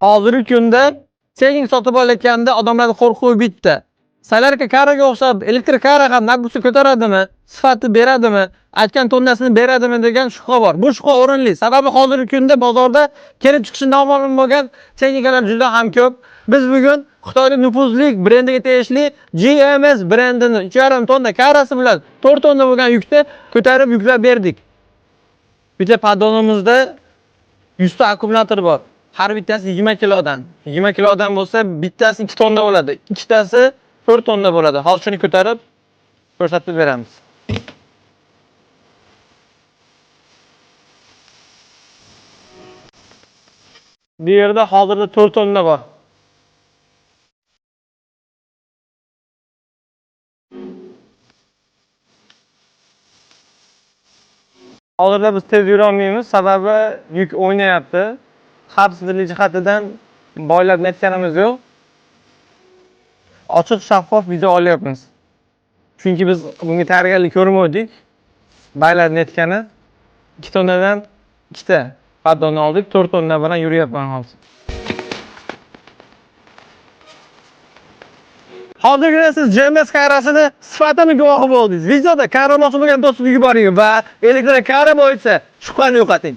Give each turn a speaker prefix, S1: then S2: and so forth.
S1: Hozirgi kunda texnik sotib olayotganda odamlarda qo'rquv bitta. Solyarka karaga o'xshab elektrokara ham нагрузка ko'taradimi, sifati beradimi, aytgan tonnasini beradimi degan shubha bor. Bu shubha o'rinli. Sababi hozirgi kunda bozorda kelib chiqishi noma'lum bo'lgan texnikalar juda ham ko'p. Biz bugun Xitoyning nufuzli brendiga tegishli GMS brendini 3,5 tonna karasi bilan 4 tonna bo'lgan yukni ko'tarib yuklab berdik. Bitta poddonimizda 100 ta akkumulyator bor. Har bittasi 20 kilodan. 20 kilodan bo'lsa, bittasi 2 tonna bo'ladi. Ikkitasi 4 tonna bo'ladi. Hozir shuni ko'tarib ko'rsatib beramiz. Bu yerda hozirda 4 tonna bor. Hozirda biz tez yurolmaymiz, sababi yuk o'ynayapti. Xavfsizlik jihatidan boylab aytganimiz yo'q. Ochiq, shaffof video olyapmiz. Chunki biz bunga tayyorgarlik ko'rmadik. Baylarni aytgani 2 tonnadan ikkita poddonni oldik, 4 tonna bilan yuryapman hozir. Hozirgina siz GMS karasini sifatini guvohi bo'ldingiz. Videoda kara olmoqchi bo'lgan do'stimga yuboring va elektrokara bo'yicha shubhani yo'qoting.